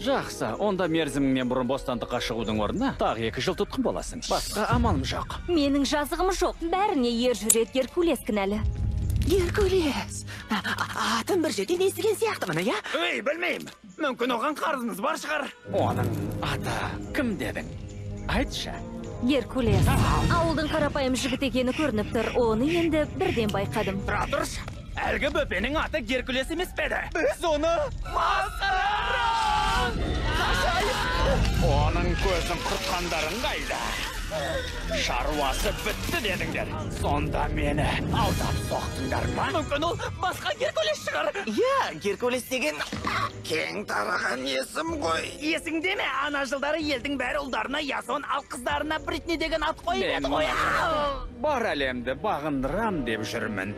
Жақсы, онда мерзіміңнен бұрын бостандыққа шығудың орнына тағы 2 жыл тұтқын боласың. Басқа амалым жоқ. Менің жазығым жоқ. Бәріне ер жүрек Геркулес кінәлі. Геркулес! Атын бір жерден естіген сияқтымын, иә? Ей, білмеймін. Мүмкін оған қарызымыз бар шығар. Оның аты кім дедің? Айтшы. Геркулес. Ауылдың қарапайым жігіт екені көрініп тұр. Оны енді бірден байқадым. Тұра тұршы. Әлгі бөпенің аты Геркулес емес пе еді? Біз оны масқарарам! Қашайық! Оның көзін құртқандарың қайда? Шаруасы бітті дедіңдер. Сонда мені алдап соқтыңдар ма? Мүмкін ол басқа Геркулес шығар. Иә, Геркулес деген кең тараған есім ғой. Есіңде ме, ана жылдары елдің бәрі ұлдарына Ясон, ал қыздарына Бритни деген ат қойып еді ғой. Бар әлемді бағындырам деп жүрмін.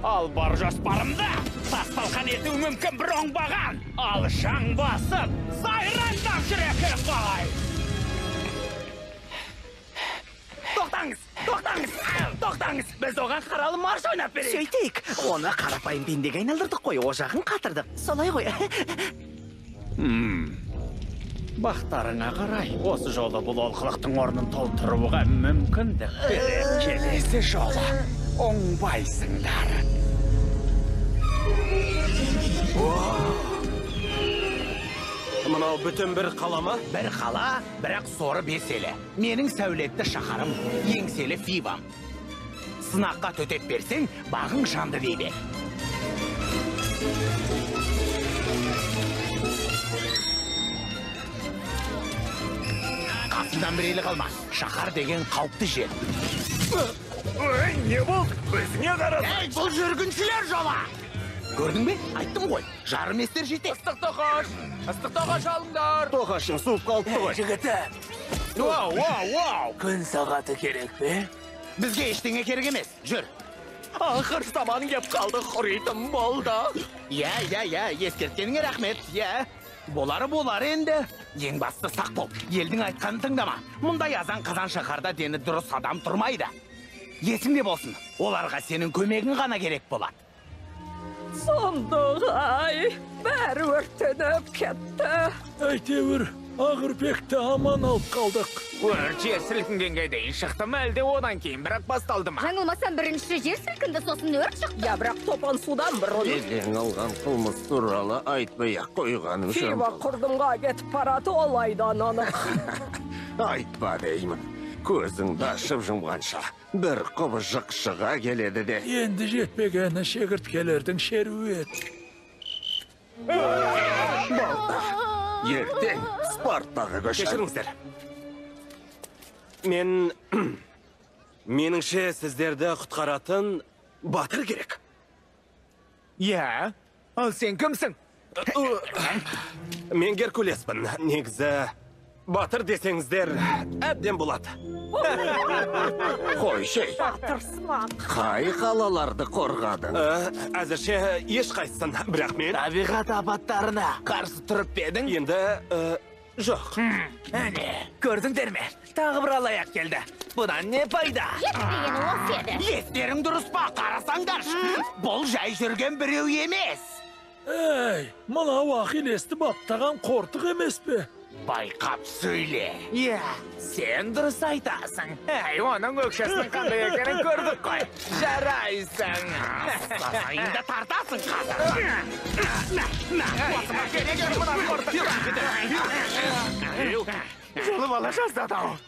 Ал бар жоспарымды тас-талқан ету мүмкін бір оңбаған. Ал шаң басып, сайрандап жүр екен ғой. Тоқтаңыз, тоқтаңыз, тоқтаңыз. Біз оған қаралы марш ойнап берейік. Сөйтейік, оны қарапайым пендеге айналдырдық қой, о жағын қатырдық. Солай ғой. Бақтарыңа қарай, осы жолы бұл олқылықтың орнын толтыруға мүмкіндік берем. Келесі жолы оңбайсыңдар. Мынау бүтін бір қала ма? Бір қала, бірақ соры беселі. Менің сәулетті шаһарым, еңселі Фивам. Сынаққа төтеп берсең, бағың жанды дей бер. Қасымнан бір елі қалма. Шаһар деген қауіпті жер. Ой, не болды? Өзіңе қарасай. Ей, бұл жүргіншілер жолы! Көрдің бе? Айттым ғой. Жарым естер жетеді. Ыстық тоқаш! Ыстық тоқаш алыңдар! Тоқашың суып қалыпты ғой. Жігітім! Вау, вау, вау! Күн сағаты керек пе? Бізге ештеңе керек емес. Жүр. Ақыр заман кеп қалды, құритын болды. Иә, иә, иә, ескерткеніңе рахмет. Иә. Болары болар енді. Ең басты сақ бол. Елдің айтқанын тыңдама. Мұндай азан қазан шаһарда дені дұрыс адам тұрмайды. Есіңде болсын. Оларға сенің көмегің ғана керек болады. Сұмдық-ай, бәрі өртеніп кетті. Әйтеуір, Ақырбекті аман алып қалдық. Өрт жер сілкінгенге дейін шықты ма, әлде одан кейін бірақ басталды ма? Жаңылмасам, бірінші жер сілкінді, сосын өрт шықты. Я, бірақ топан судан бұрын. Елең алған қылмыс туралы айтпай-ақ қойғаным жөн. Фива құрдымға кетіп барады, ол айдан анық. Айтпа деймін. Көзіңді ашып жұмғанша бір құбыжық шыға келеді де. Енді жетпегені шегірткелердің шеруі еді. Балта, ертең Спартаға көшемін. Кешіріңіздер. Меніңше сіздерді құтқаратын батыр керек. Иә, ал сен кімсің? Мен Геркулеспін. Негізі батыр десеңіздер әбден болады. Қойшы. Батырсымақ. Қай қалаларды қорғадың? Әзірше ешқайсысын, бірақ мен табиғат апаттарына қарсы тұрып па едің? Енді жоқ. Әне, көрдіңдер ме? Тағы бір алаяқ келді. Бұдан не пайда? Жетпегені осы еді. Естерің дұрыс па? Қарасаңдаршы. Бұл жай жүрген біреу емес. Әй, мынау Ахиллесті баптаған қортық емес пе? Байқап сөйле. Иә, сен дұрыс айтасың. Әй, оның өкшесінің қандай екенін көрдік қой. Жарайсың. Сасайыңды тартасың қазір. Мына қортық. Жұлып ала жаздады ау.